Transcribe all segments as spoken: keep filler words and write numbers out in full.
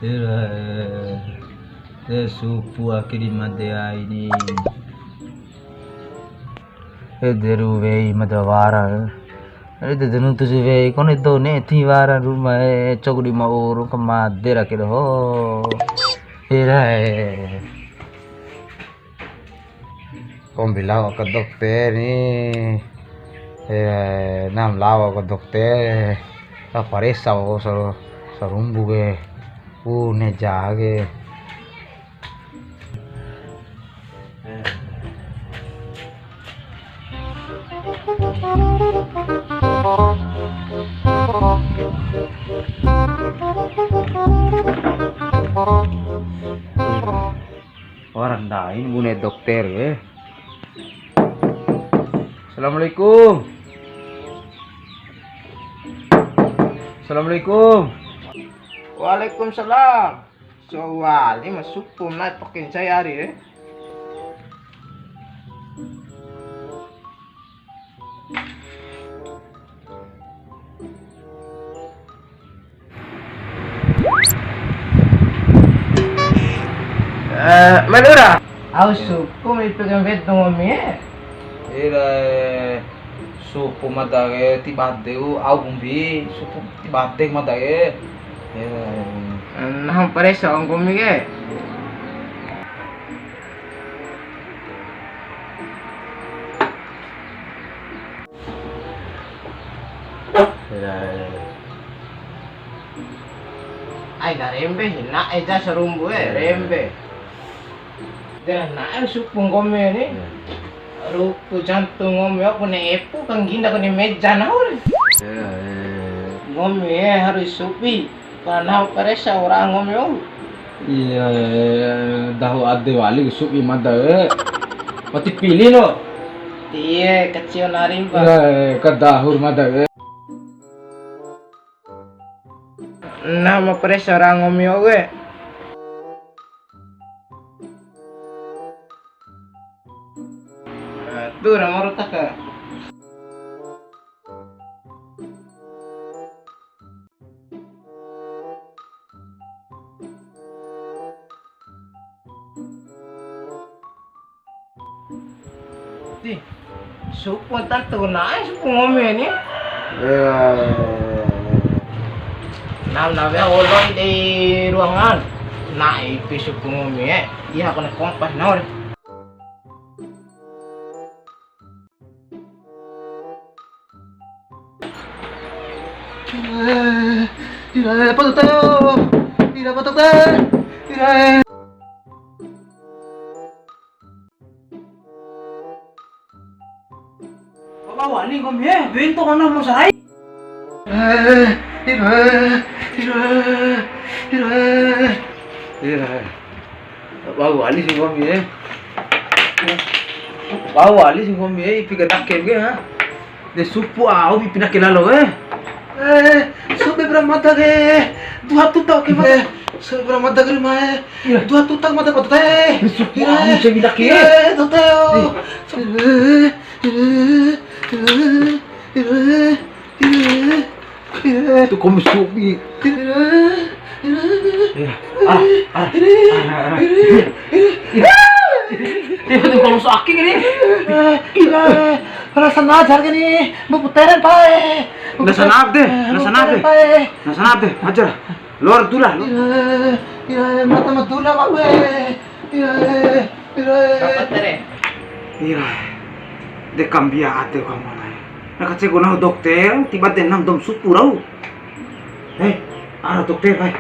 Irae, te supu ake di made ai ni. Ede ru wei mada wara. Ede de nuntu si wei, kone dou ne'e ti wara ruma e, cou di ma uru ke made ra ke doho. Irae. Kombi lao ke dokter ni. Eh, nam lao ke dokter. Ah, paresa o sar-, sarumbu ke. Uh, ne ja ke. Wara ndai bune dokter ke. Assalamualaikum. Assalamualaikum. Waalaikumsalam. Sowali ma supu ma tokin saya ari re. Eh, Madura. Au supu ma ipi kan wedo ngomi e. Ira, eh, supu mada ke ti bade u, au bumbi, supu ti bade mada ke. Ira. Nahu paresa onggomi ke. Aina rembe, hina eja sarumbu e, rembe. De na'e supu nggomi ni. Ruku jantung nggomi, aku ne epu kangginda kone meja nahu re. Nggomi e harus supi. Pana paresa ora nggomi o. Iya, dahu ade wali supi mada e. Wati pili lo. Iya, kecil nari, Pak. Iya, kadahur mada e. Nama paresa ora nggomi o we. Nah, tu nama rutaka. Ti, supu tantu na'e supu nggomi ni. Iya. Nam na wea olon di ruangan. Na'e ipi supu nggomi e. Iya kone kompas nahu re. Irae, irae, apa tuh, Teo? Irae, apa tuh, Teo? Irae. Bapak wali nggomi e, bento kana mau sarai. Eh, irae, irae, irae. Irae. Wa'u wali si nggomi e. Wa'u wali si nggomi e, ipi ka ndake ke, ha? De supu au ipi ndake lalo e. Eh, sobe bra mada ke. Dua tuta ke mada. Eh, sobe bra mada ke mae. Iya. Dua tuta mada kota e. De supu au ipi ndake. Iya, tuta. Eh. Eh, eh, eh, eh, eh. Tu kombi subi. Iya. Ara, ara, ara, ara. Iya. Iya, tu kombi suaki gini. Iya. Rasa najar gini. Mbak puteren pae. Rasa naf deh, rasa naf deh. Rasa naf deh, ajar. Luar dula, lu. Iya, iya, mata madula, Pak, we. Iya, iya. Ira. Ira. De kambia ade ka manae. Na kaceko nahu dokter, tiba de nang dou ma supu rau. Eh, ara dokter, hai.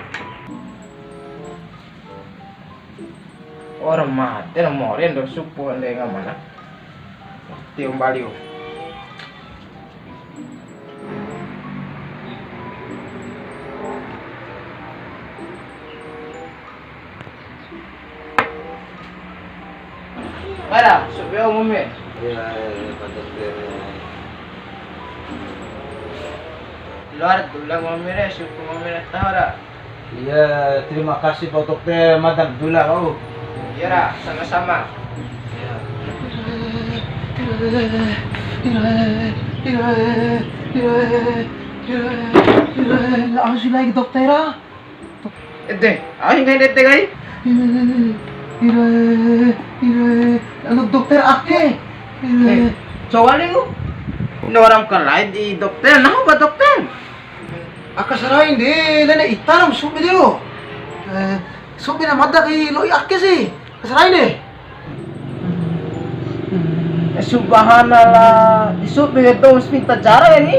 Ora made na mori ndo supu ande ngamana. Tio mbali o. Bara, supu nggomi. Iya, iya, iya, pantas dia. Luar dula nggomi re, supu nggomi re taho ra. Iya, terima kasih Pak Dokter, mada dula kau. Iya ra, sama-sama. Iya. Auzubillahi dokter. Ede, au nggahi ndede kai? Ire, ire, anu dokter ake. Ire. Eh, coba ni lu. Ini orang kelain di dokter, nah apa dokter? Aka sarain de, lene ita ram subi de lo. Eh, subi na mada kai loi ake si. Aka sarain de. Eh, subhanallah, di subi de dos pinta cara ya ni.